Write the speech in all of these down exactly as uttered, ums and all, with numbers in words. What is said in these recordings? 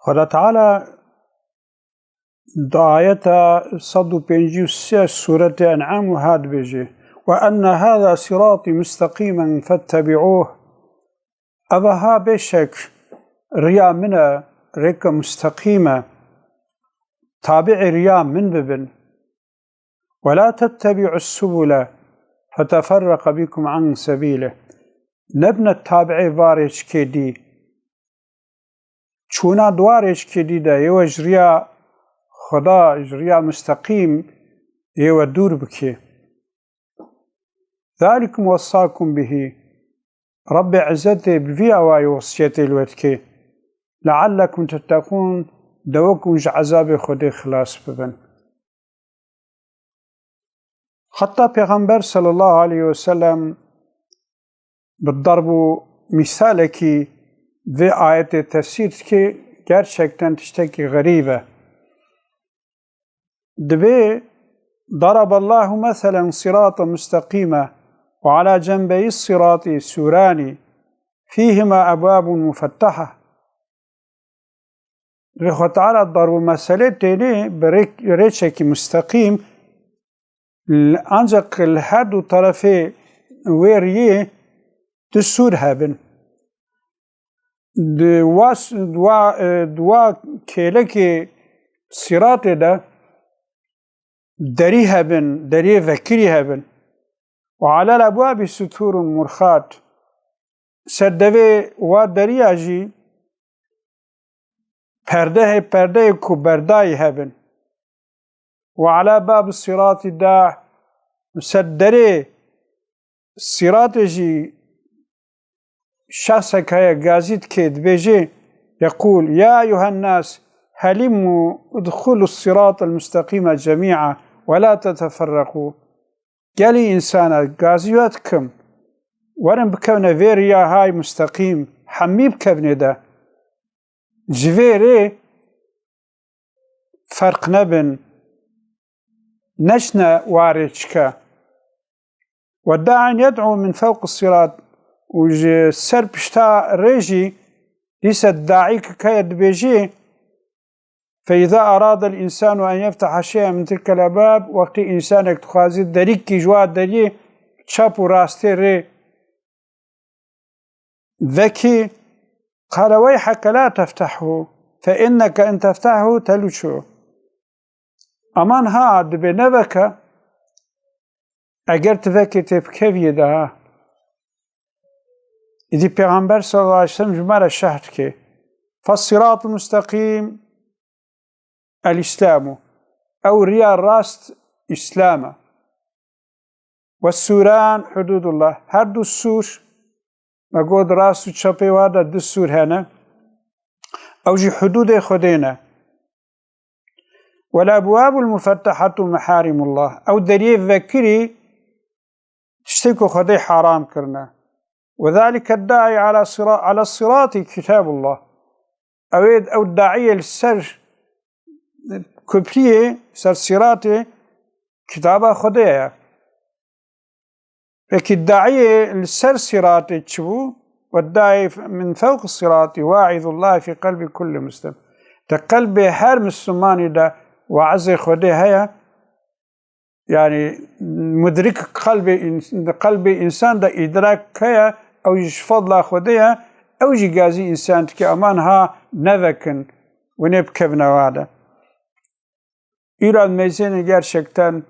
Xweda Teala di ayeta sed û pêncî û sê Sûretê En'am wiha dibêje: "Ve enne hâzâ sirâtî musteqîmen fettebi'ûh." Ev ha bêşek riya min e, rêke musteqîm e. Tabi'ê riya min bibin. "Ve la tettebi'us subule feteferreqe bikum an sebîlih." Nebne tabi'ê va rêçikê dî. Çûna di wa rêçikê dî de yê we ji riya Xweda, ji riya musteqîm yê we dûr bikê. "Zalikum wessakum bihî." Rebbê Izzetê bi vî awayî wesiyetê li we dikê. "Leallekum tetteqûn", de wekum ji ezabê Xwedê xilas bibin. Heta Pêxember sallallahu aleyhi ve sellem bi darb û mîsalekî vê ayetê tefsîr dike, gerçekten tiştekî xerîb e. Dibê: "Daraballahu meselen sirata mustaqîme ve ala cenbeyî sirati sûranî fîhima ebwabun mufettaha." Rê Xwe Teala darb û meselê tênê bi rê-, rêçekî musteqîm, l-, ancak li her du terefê wê riyê du sûr hebin. Di wa s-, di wa, e, di wa kêlekê sîratê de derî hebin, deriyê vekirî hebin. "Ve alel ebwabi suturun murxat." Ser devê wa deriya jî perdehê, perdeyê ku berdayî hebin. "Ve ala babi sirati da", ser derê sîratê jî şexsek heye, gazî dike, dibêje: "Yekûl, ya eyyuhen nas, helimû idxulu siratal mustaqîme cemî'a ve la teteferreqû." Gelî însana, gazî we dikim, werin bikevne vê riya hay musteqîm, hemî bikevnê de. Ji vê rê ferq nebin, neçne wa rêçike. "Ve da'in yed'u min fewqi sirat", û ji ser pişta rê jî dîse daî kikeye dibêjê: "Fe îza arada el însanu en yefteha şey'en min tilkel ebwab", wextî însanek dixwazî derîkî ji wa deriyê çap û rastê rê vekî, "Qale weyheke la teftehhu, fe inneke in teftehhu teluçu." Aman ha, dibê neveke, eger tu vekê tê bikeviyê de ha. Îdî Pêxember sallallahu aleyhi ve sellem ji me re şerh dike: "Fes-siratu musteqîm el-îslamu." Ew riya rast Îslam e. "Ve sûran hududullah." Her du sûr, me got rast û çepê wa de du sûr hene. Ew jî hududê Xwedê ne. "Vel ebwabul mufettehatu meharimullah." Ew deriyê vekirî tiştê ku Xwedê haram kirine. "Ve zalike daî ala sira-, ala sirati kitabullah." Ew ê, ew daîyê li ser kupriyê, ser siratê kitaba Xwedê ye. Peki daîyê li ser siratê çi bû? "Ve daî min fewqi sirati vaizullah fi qelbi kulli muslim." Di qelbê her Mislimanî de waizê Xwedê heye. Yani mudrik qelbê ins-, qelbê însan de îdrak heye, ew jî ji fadla Xwedê ye, ew jî gazî însan dike, aman ha nevekin, winê bikevine wa de. Îro em mêzênê gerçekten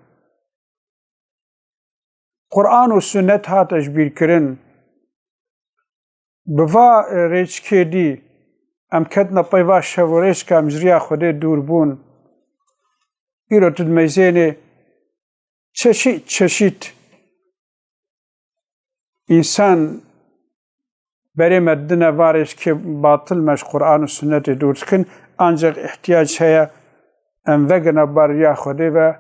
Quran û Sunnet hate ji bîr kirin. Bi va, e, rêçikê dî em ketine pey va şev û rêçika em ji riya Xwedê dûr bûn. Îro tu dimeyzênê çeşît çeşît însan berê me didine va rêçikê batil me ji Quran û Sunnetê dûr dikin. Ancak ihtiyac heye em vegirine bar riya Xwedê ve.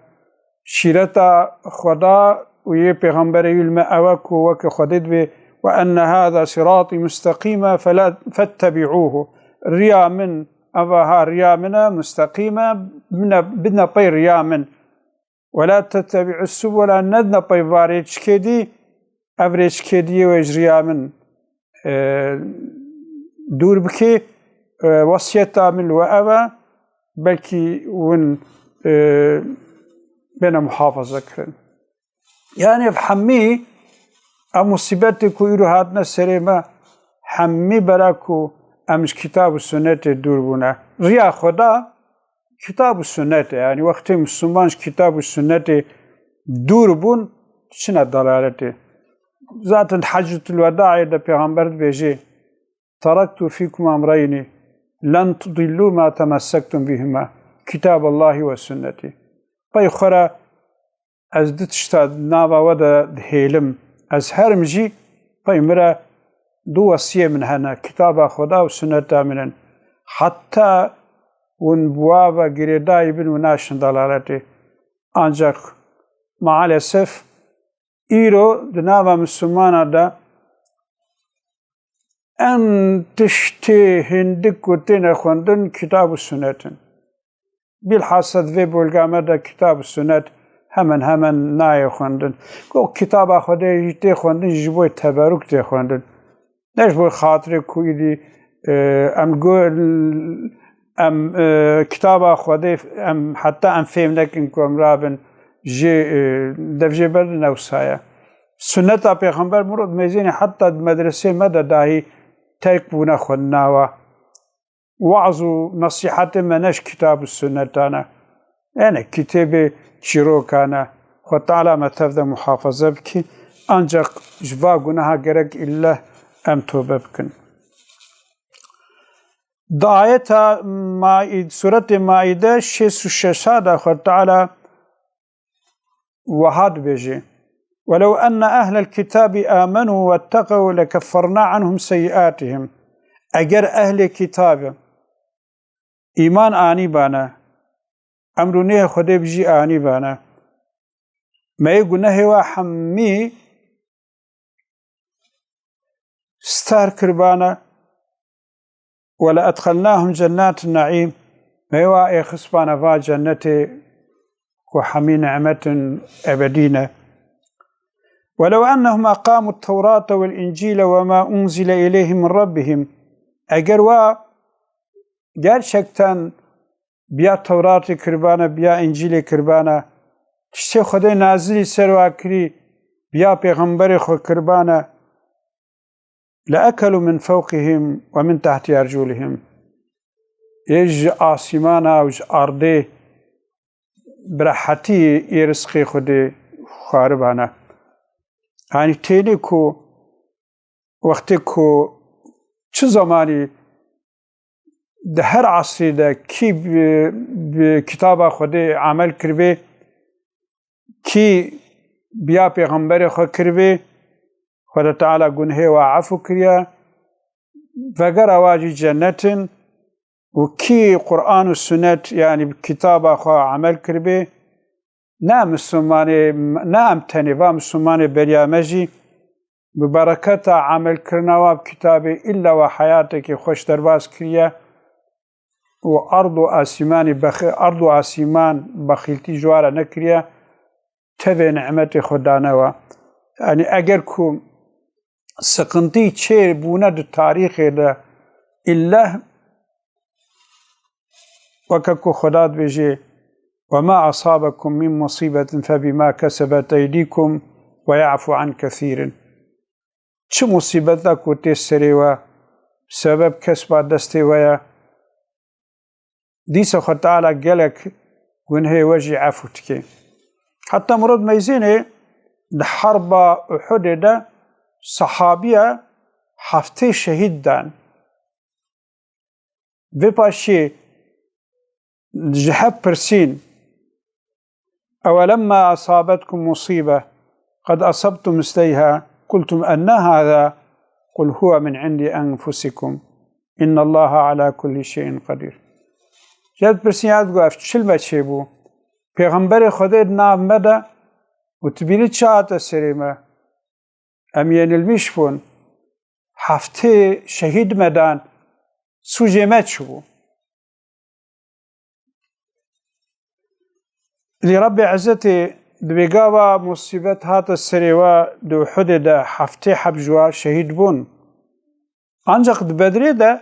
Şîreta Xweda û yê Pêxemberê wî li me ew e ku weke Xwedê dibê: "Ve enne hâzâ sirâtî musteqîme felâ, fettebi'ûhu." Riya min, eva ha riya min e, musteqîm e, bine, bine pey riya min. "Ve la tettebi'us subula", nedine pey va rêçikê dî, ev rêçikê dî yê wê ji riya min, e, dûr bikê. e, wesiyeta min li we ev e, belkî hûn, e, bêne muhafaza kirin. Yani ev hemî ev musîbetê ku îro hatine serê me, hemî bera ku em ji kitab û sunnetê dûr bûne. Riya Xweda kitab û sunnet e. Yani wextê Müslüman ji kitab û sunnetê dûr bûn, çine dalaletê. Zaten Heccetul Wedaê de Pêxember dibêje, "Teraktu fîkum emreyni len tudillu ma temessektum bihima, kitaballahi ve sünneti." Pey xwe re ez du tişta di nava we de dihêlim. Ez herim jî, pey min re du wesiyê min hene, kitaba Xweda û sunneta min in. Heta hûn bi wa ve girêdayî bin û naşin dalaletê. Ancak maalesef îro di nava Müslümana de en tiştê hindik ku têne xwendin kitab û sunnet in. Bilhassa di vê bolga me de kitab û sunnet hemen hemen nayê xwendin. Ku kitaba Xwedê jî tê xwendin, ji bo teberûk tê xwendin. Ne ji bo xatirê ku îdî, e, em go-, em, e, kitaba Xwedê em heta em fêm nekin ku em rabin jê, e, dev jê ber ne wisa ye. Sunneta Pêxember mirov mêzênê heta di medresê me de dahî terk bûne xwendina we. Waz û nesîhetê me ne ji kitab û sunnetan e. Ene kitêbê çîrokan e. Xwe Teala me tev de muhafaza bikî. Ancak ji va gunaha gerek îlle em tobe bikin. Di ayeta Maîd-, Suretê Maîde şêst û şeş de Xwe Teala wiha dibêje, "Welew enne ehlel kitabi amenu wetteqew lekefferna anhum seyyiatihim." Eger ehlê kitabe îman anîbane, emr û nehê Xwedê bi jî anîbane, me yê gunehê wa hemî star kiribane, "Weleedxelnahum cennatin naîm." Me wa êxistbane va cennetê ku hemî nimetin ebedî ne. "Welew ennehum eqamu tewrate vel încîle ve ma unzile ileyhim min rabbihim." Eger wa gerçekten biya Tewratê kiribane, biya Încîlê kiribane, tiştê Xwedê nazilî ser wa kirî, biya pêxemberê xwe kiribane, "leekelu min fewqihim ve min tehti erculihim." Ê ji asîmana û ji ardê bi rehetî ê rizqê Xwedê xwaribane. Yanî tênê ku wextê ku çi zemanî di her esrî de kî bi, bi kitaba Xwedê amel kiribê, kî biya pêxemberê xwe kiribê, Xwedê Teala gunhê wa efû kiriye, vegera wa jî cennet in û kî Quran û Sunnet, yanî bi kitaba xwe amel kiribê, ne Mislimanê, ne em tenê, va Mislimanê beriya me jî bi bereketa amelkirina wa bi kitabê îlla wa heyatekî xweş derbas kiriye û erd û asîmanî bexî-, erd û asîman bexîltî ji wa re nekiriye, tevê nimetê xwe dane we. Yanî eger ku siqintî çê bûne di tarîxê de, îlle weke ku Xweda dibêje, "Ve ma asabekum min musîbetin fe bima kesebet eydîkum ve ya'fu an kesîrin." Çi musîbeta ku tê serê we, sebeb kesba destê we ye, dîsa Xwe Teala gelek gunhê we jî efû dike. Heta mirov meyzênê di herba Uhudê de sehabiye heftê şehîd dan. Vê paşê ji hev pirsîn, "Ewelemma asabetkum musîbe qed asabtum misleyha qultum enne hâzâ qul huwe min indî enfusikum innallaha ala kulli şeyin qedîr." Ji hev pirsîn ya digot, "Ev çi li me çêbû? Pêxemberê Xwedê di nav me de û tu bînî çi hate serê me?" Em yenilmiş bûn. Heftê şehîd me dan. Sûcê me çi bû? Lê Rebbê Ezzetê di bêga va musîbet hate serê wa di Uhudê de heftê heb ji wa şehîd bûn. Ancak di Bedrê de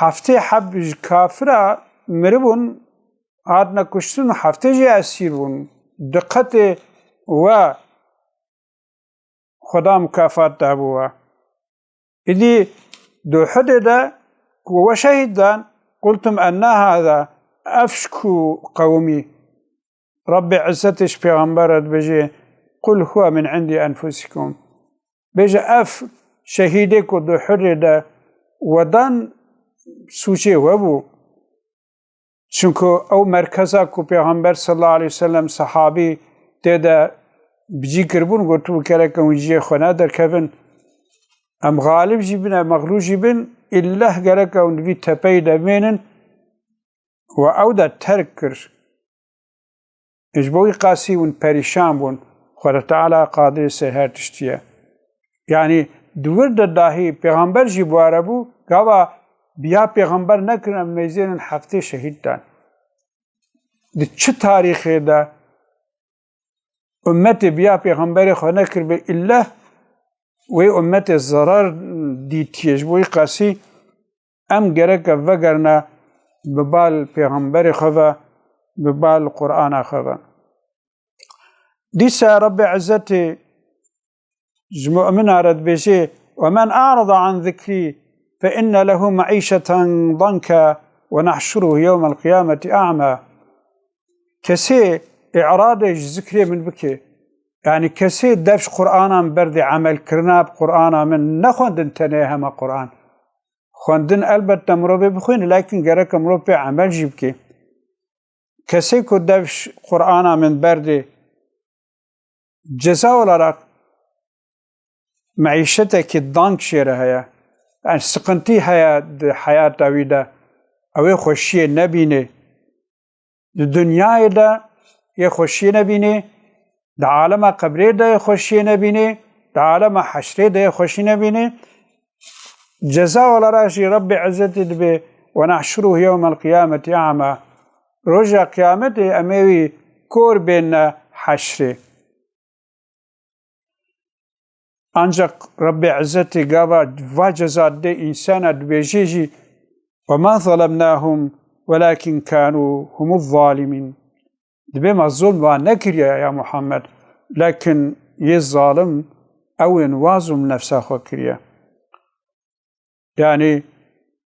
Heftê heb ji kafira miribûn, hatine kuştin, heftê jî esîr bûn. Diqetê we Xweda mukafat dabû we. Îdî di Uhudê de ku we şehîd dan, qultum enna hada, ev ji ku qewimî? Rebbê Izzetê ji Pêxember re dibêje, "Qul huwe min indî enfusikum." Bêje, ev şehîdê ku di Uhudê de we dan sûcê we bû. Çunku ew merkeza ku Pêxember sallallahu aleyhi ve sellem sehabî tê de bi cî kiribûn, gotibû, "Gerek hûn cihê xwe nederkevin. Em xalib jî bin, em mexlûb jî bin, îlleh gerek hûn di vî tepeyê de bimênin." Û ew de terk kir. Ji bo wî qasî hûn perîşan bûn. Xweda Teala qadirê ser her tiştî ye. Yanî di wir de dahî pêxember jî bi we re bû, gava bi ya pêxember nekirin, em meyzênin heftê şehîd dan. Di çi tarîxê de ummetê bi ya pêxemberê xwe nekiribê îlleh wê ummetê zerar dîtiye. Ji bo wî qasî em gereke vegerine bi bal pêxemberê xwe ve, bi bal Qur'ana xwe ve. Dîsa Rebbê Izzetê ji mu'mina re dibêje, "Ve men a'rada an zikrî fe inne lehu me'îşeten danka ve nehşuruhu yewmel qiyameti a'ma." Kesê i'radê ji zikrê min bike, yanî kesê dev ji Qur'ana min berdê, emelkirina bi Qur'ana min, ne xwendin tenê hema Qur'an. Xwendin elbette mirovê bixwîne, lakin gereke mirov pê emel jî bike. Kesê ku dev ji Qur'ana min berdê, ceza olarak meîşetekî dank jê re heye. Yani sıkıntı heye di heyata wî de. Ew ê xweşiyê nebînê. Di dinyayê de yê xweşiyê nebînê, di alema qebrê de yê xweşiyê nebînê, di alema heşrê de yê xweşî nebînê. Ceza olarak jî Rebbê Izzetî dibê, "Ve nehşuruhu yewmel qiyameti a'ma." Roja qiyametê em ê wî kor bêne heşrê. Ancak Rebbê Izzetî gava va ceza dê însana dibêjê jî, "Ve ma zalemnahum velakin kanu humuz zalimin." Dibê me zulm wan nekiriye ya Muhammed, lakin yê zalim ew ên wa zulm nefsa xwe kiriye. Yani,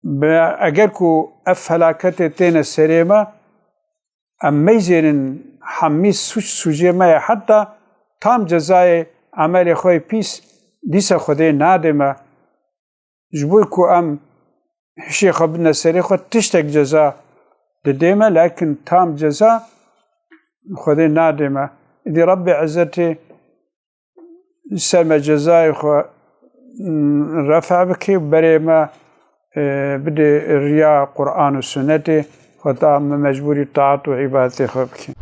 bi-, eger ku ev felaketê têne serê me, em meyzênin hemî suç sucê me ye, heta tam cezayê emelê xwe yê pîs dîsa Xwedê nadê me. Ji bo ku em hişê xwe bidine serê xwe, tiştek ceza didê me, lakin tam ceza Xwedê nadê me. Îdî Rebbê Izzetê ser me cezayê xwe, mm, refa bike û berê me, e, bide riya Qur'an û Sunnetê, heta me mecbûrî taat û îbadetê xwe bikin.